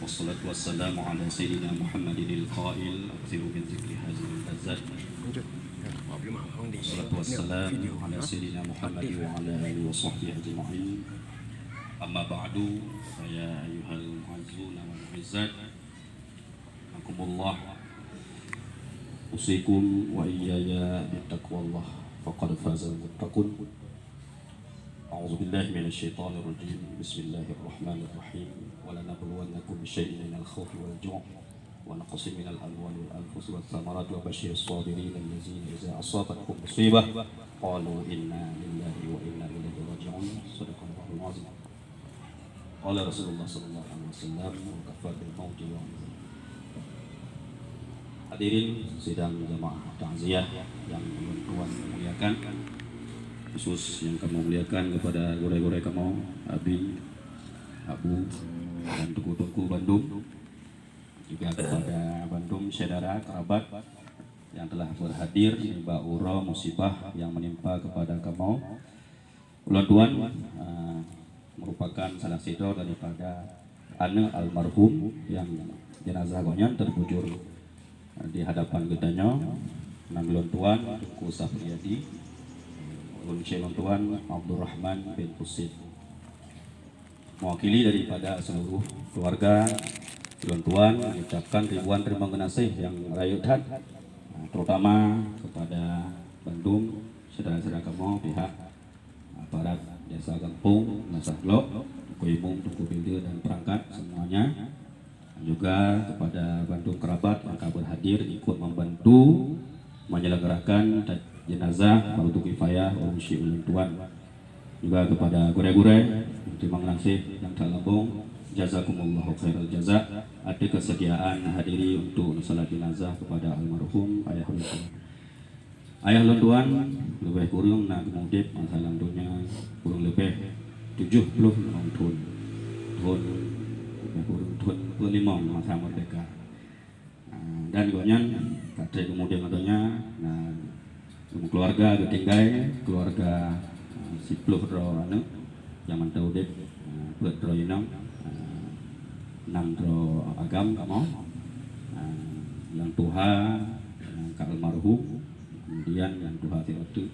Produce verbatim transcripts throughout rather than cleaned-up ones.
Wassalatu wassalamu ala sayyidina Muhammadin al-qail, "Akthiru min zikri hazihil lazzat." Wassalatu wassalamu ala sayyidina Muhammad wa ala alihi wa sahbihi ajma'in. Amma ba'du, fa ya ayyuhal mu'izzuna wal mu'izzat, rahimakumullah. Usikum wa iyaya bittaqwallah, faqad fazal muttaqun. A'udzubillahi minasyaitonirrajim. Bismillahirrahmanirrahim. Walanabluwannakum bisyai'in minal khaufi wal ju'i wa naqsin minal amwali wal anfusi wath thamarati wa basysyiris sabirin alladzina idza asabathum musibah qalu inna lillahi wa inna ilaihi raji'un. Shadaqallahul azim. Qala Rasulullah sallallahu alaihi wasallam, "Wa kafa bil mauti wa'izan." Hadirin sidang jamaah takziah yang ulôn tuan muliakan, khusus yang kamoe muliakan kepada gurée-gurée kamoe, Abi, Abu, dan teungku-teungku bandum, juga kepada bandum syedara kerabat yang telah berhadir nibak uroe musibah yang menimpa kepada kamoe. Ulôn tuan, eh, merupakan salah sidroe daripada aneuk almarhum yang jenazah gobnyan terbujur, eh, di hadapan geutanyoe. Nan ulôn tuan Teungku Sapriyadi, ureueng syedara ulôn tuan Abdurrahman bin Husin. Mewakili daripada seluruh keluarga, ulôn tuan mengucapkan ribuan terima kasih yang rayeuk that, eh, terutama kepada bandum syedara-syedara kamoe pihak aparat desa gampông, Meunasah Lok, Teungku Imum, Teungku Bilder dan perangkat semuanya. Juga kepada bandum kerabat yang ka berhadir ikut membantu menyelenggarakan jenazah fardu kifayah ureueng syik ulôn tuan. Juga kepada gurée-gurée, terima kasih nyang that lambong. Jazakumullahu khairal jaza ateueh kesediaan hadiri untuk salat jenazah kepada almarhum ayah ulôn tuan. Ayah lôn tuan leubeh kureueng na geumudeb masa lam donya kureueng leubeh tujoh ploh limong thon. Thon leubeh kureueng thon peuet limong masa merdeka. Ah, dan gobnyan ka trép geumudeb lam donya, na keuluwarga geutinggai, keuluwarga, ah, siploh droe aneuk nyang mantong udeb, ah, peuet droe inong, ah, nam droe agam kamoe, ah, nyang tuha, ah, ka almarhum, kemudian nyang tuha sidroe teuk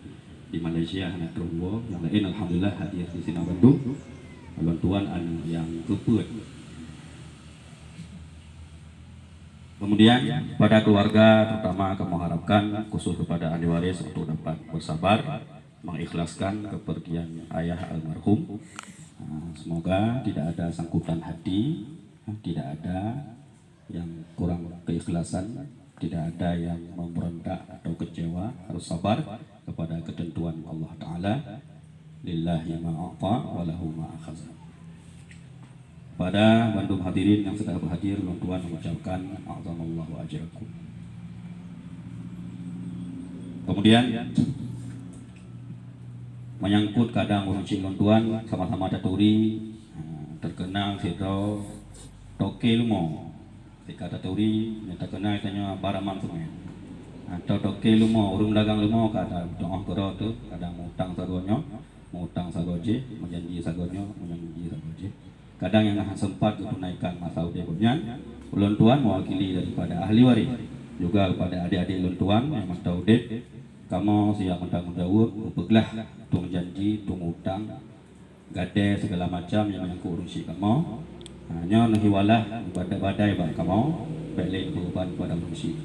di Malaysia hana troh woe, nyang laén alhamdulillah hadir di sinan bandum. Ulôn tuan aneuk nyang keupeuet. Kemudian pada keluarga terutama kamoe harapkan khusus kepada ahli waris untuk dapat bersabar mengikhlaskan kepergian ayah almarhum. Ah, semoga tidak ada sangkutan hati, tidak ada yang kurang keikhlasan, tidak ada yang memberontak atau kecewa, harus sabar kepada ketentuan Allah Taala. Lillahi ma a'ta wa lahu ma akhadha. Pada bandum hadirin yang sudah berhadir, ulôn tuan mengucapkan azamallahu ajrakum. Kemudian menyangkut keadaan ureueng syik ulôn tuan, sama-sama taturi, ha, terkenal sidroe toke leumo. Sika taturi nyang terkenal tanyoe Baraman Semen. Atau toke leumo, ureueng dagang leumo ka ta-, tu'oh keudroe teuh, kadang mutang sagoe nyoe, mutang sagoe jih, meujanji sagoe nyoe, meujanji sagoe jih. Kadang nyang hana sempat geutunaikan masa udeb gobnyan, ulôn tuan mewakili daripada ahli waris, juga kepada adik-adik ulôn tuan nyang mantong udeb, kamoe siap meutanggung jaweueb, meupeuglah tueng janji, tueng utang, gadée segala macam nyang menyangkut ureueng syik kamoe. Ha, nyoe neuhi walah badai-badai bak kamoe, bék lé neupeuuban kepada ureueng syik.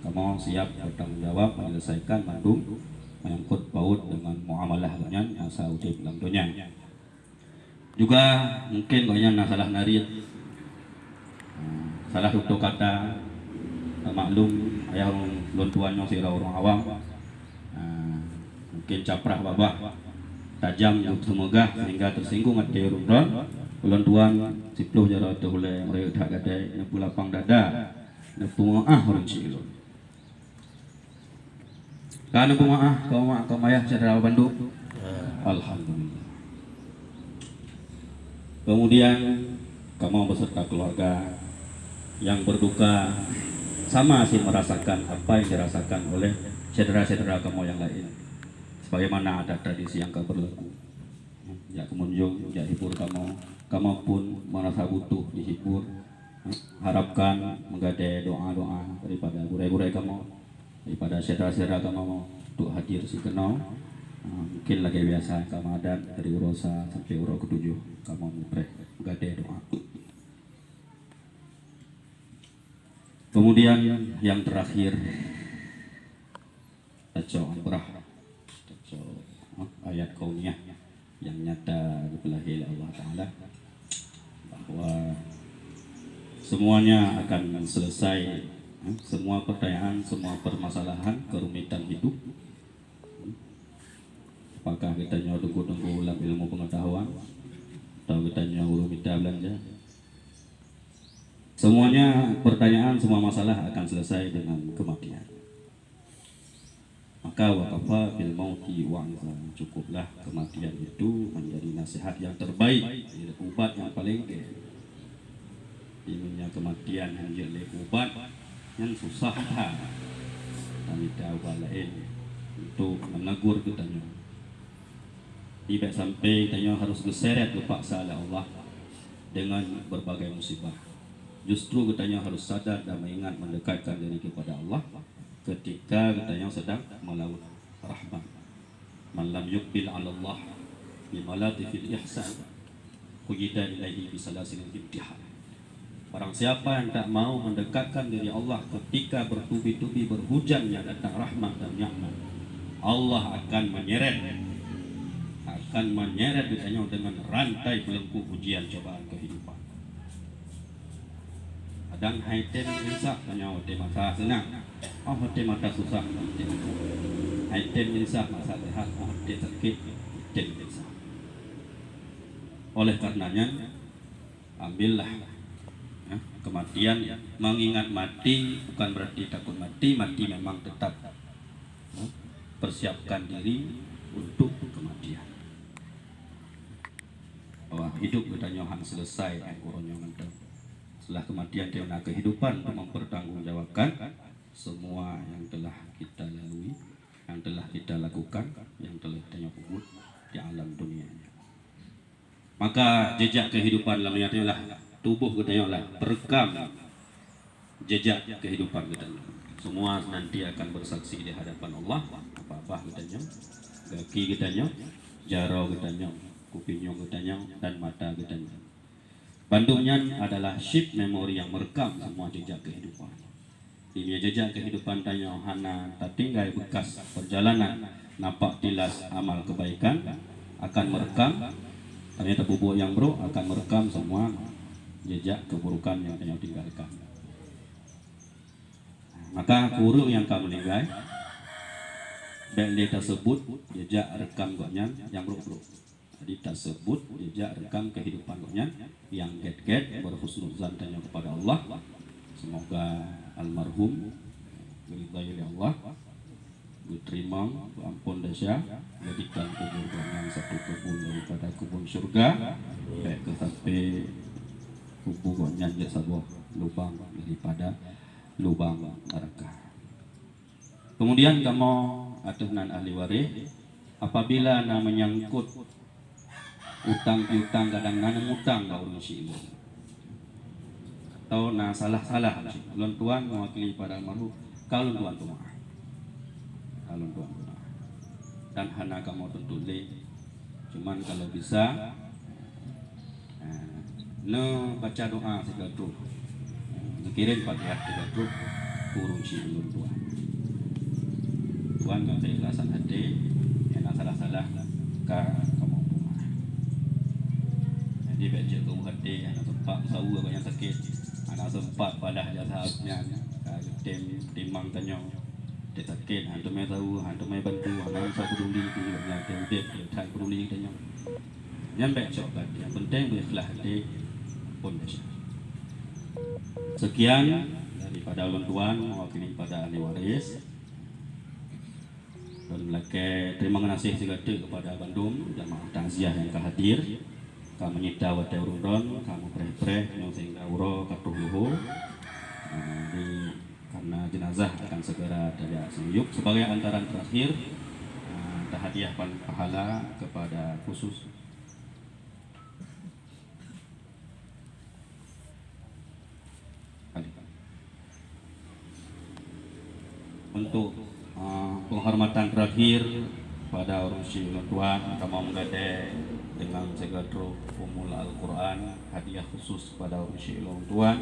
Kamoe siap bertanggung jawab menyelesaikan mandum menyangkut paut dengan muamalah gobnyan masa udeb lam donya. Juga mungkin gobnyan na salah narit, salah tutoe kata, maklum ayah ulôn tuan nyoe sidroe ureueng awam, mungkin caprah babah tajam seumeugah sehingga tersinggung até ulôn tuan. Ulôn tuan siploh jaroe teuh ulée meurayeuk that gadée, neupeulapang dada, neupeumeu'ah ureueng syik ulôn. Ka neupeumaáh kaum mak, kaum ayah syedara bandum? Alhamdulillah. Kemudian kamoe beserta keluarga yang berduka sama sih merasakan apa yang dirasakan oleh syedara-syedara kamoe yang lain. Sebagaimana adat tradisi yang ka berlaku. Jak keumunjong, jak hibur kamoe. Kamoe pun merasa butuh dihibur. Harapkan meugadée doa-doa daripada gurée-gurée kamoe, daripada syedara-syedara kamoe untuk hadir sikeunoe. Ah, mungkin lagée biasa kamoe adat dari uroe sa sampai uroe ketujuh kamoe mupreh meugadée doa. Kemudian yang terakhir, tacok ambrah, tacok, eh, ayat kauniah yang nyata geupeulahé lé Allah Taala, bahwa semuanya akan selesai, eh, semua pertanyaan, semua permasalahan, kerumitan hidup. Apakah geutanyoe teungku-teungku lam ilmu pengetahuan, atau geutanyoe ureuëng mita beulanja? Semuanya pertanyaan, semua masalah akan selesai dengan kematian. Maka wakafa bil mauti wa'izah, cukuplah kematian itu menjadi nasihat yang terbaik, ubat yang paling gét. Di dunia kematian yang jeuet lé ubat, nyan susah that. Tamita ubat laén untuk menegur geutanyoe. Di bak sampé geutanyoe harus geuseret geupaksa lé Allah dengan berbagai musibah. Justru geutanyoe harus sadar dan mengingat mendekatkan diri kepada Allah ketika geutanyoe sedang melaut rahmat. Man lam yuqbil 'ala Allah bi maladhifil ihsan, quyida ilaihi bi salasilil imtihan. Barang siapa yang tak mau mendekatkan diri Allah ketika bertubi-tubi berhujannya datang rahmat dan nikmat, Allah akan menyeret, akan menyeret geutanyoe dengan rantai beulengkuk ujian cobaan kehidupan. Kadang hai tem insaf tanyoe watée masa seunang, oh watée masa susah, watée masa. Hai tem insaf masa sehat, oh watée sakét, tem insaf. Oleh karenanya, ambillah, ya, kematian, mengingat mati bukan berarti takut mati, mati memang tetap, ya, persiapkan diri untuk kematian. Bahwa hidup geutanyoe hana selesai, eh, uroe nyoe mantong. Setelah kematian, teuh na kehidupan untuk mempertanggungjawabkan semua yang telah kita lalui, yang telah kita lakukan, yang telah tanyoe peubuet di alam dunia. Maka jejak kehidupan lam dunia nyoe lah tuboh geutanyoe lah perekam jejak kehidupan geutanyoe. Semua nanti akan bersaksi di hadapan Allah, babah geutanyoe, gaki geutanyoe, jaroe geutanyoe, kupinyueng geutanyoe, dan mata geutanyoe. Bandum nyan adalah chip memori yang merekam semua jejak kehidupan. Di jejak kehidupan tanyoe hana tatinggai bekas perjalanan, nampak tilas amal kebaikan akan merekam, tanyoe tapeubuet nyang brok akan merekam semua jejak keburukan nyang tanyoe tinggalkan. Maka keu ureuëng nyang ka meuninggai, bék lé taseubut jejak rekam gobnyan nyang brok-brok. Jadi taseubut jejak rekam kehidupan gobnyan nyang gét-gét, berhusnuzan tanyoe kepada Allah. Semoga almarhum diridai oleh Allah, diterima, diampun desya, jadikan kubur gobnyan satu kubur daripada kubur syurga. Bék keu sampai kubur gobnyan jeuet saboh lubang daripada lubang neraka. Kemudian kamoe ateueh nan ahli waréh, apabila na meunyangkot utang piutang, kadang na neumutang bak ureuëng siumu, atau na salah-salah, ulôn tuan mewakili pada almarhum, ka ulôn tuan tumaaf. Ka ulôn tuan tumaaf. Dan hana kamoe tuntut lé. Cuman kalau bisa, eh, neubaca doa sigoe troh. Neukirém Fatihah sigoe troh keu ureuëng siumu ulôn tuan. Tuan ngon keikhlasan até, nyang na salah-salah ka kamoe tumaaf. Jadi bék jeuet keu até, hana sempat meusaweue bak nyang sakét, hana sempat padah jasa nyan, ka geutem timang tanyoe. Até sakét, hana teumé saweue, hana teumé bantu, hana soe peuduli keu nyan, até udép, até that peuduli tanyoe. Nyan bék cok that, nyang penting beuikhlaih até pun desya. Sekian daripada ulôn tuan mewakili pada ahli waréh. Lôn lakée terima geunaséh sigoe teuk kepada bandum jamaah takziah nyang ka hadir, ka meunyita watée ureuëng droen, ka meupreh-preh nyoe sehingga uroe ka troh luho. Nah, di Karena jenazah akan segera tajak seuyueb. Sebagai antaran terakhir, ah, tahadiah pan-, pahala kepada khusus. Untuk, uh, penghormatan terakhir pada ureuëng syik ulôn tuan, kamoe meugadée dengan segala trok Ummul Al-Quran, hadiah khusus kepada ureuëng syik ulôn tuan,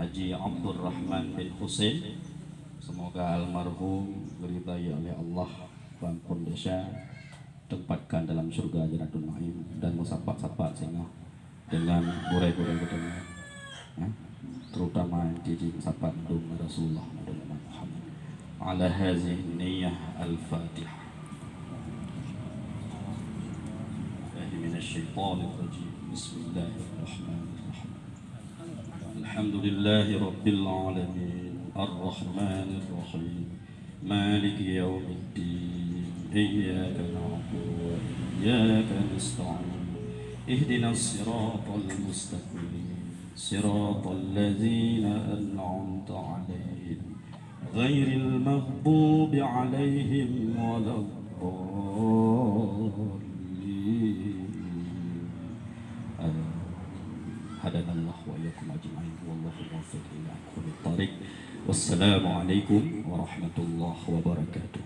Haji Abdul Rahman bin Husein. Semoga almarhum diridai oleh Allah, diampun dosa, tempatkan dalam syurga Jannatul Naim, dan meusapat-sapat singoh dengan gurée-gurée geutanyoe, eh, terutama yang jiji meusapat mandum Rasulullah, mandum umat Muhammad. Ala hazihi niyah, Al-Fatihah. Billahi minasyaitonir rajim. Bismillahirrahmanirrahim. Alhamdulillahi rabbil alamin. Arrahmanirrahim. Maliki yaumiddin. Iyyaka na'budu wa iyyaka nasta'in. Ihdinas siratal mustaqim. Siratal ladzina an'amta 'alaihim. Ghairil maghdubi 'alaihim waladdallin. Amin. Hadanallah wa iyyakum ajma'in. Wallahu muwaffiq ila aqwamit thariq. Wassalamualaikum warahmatullahi wabarakatuh.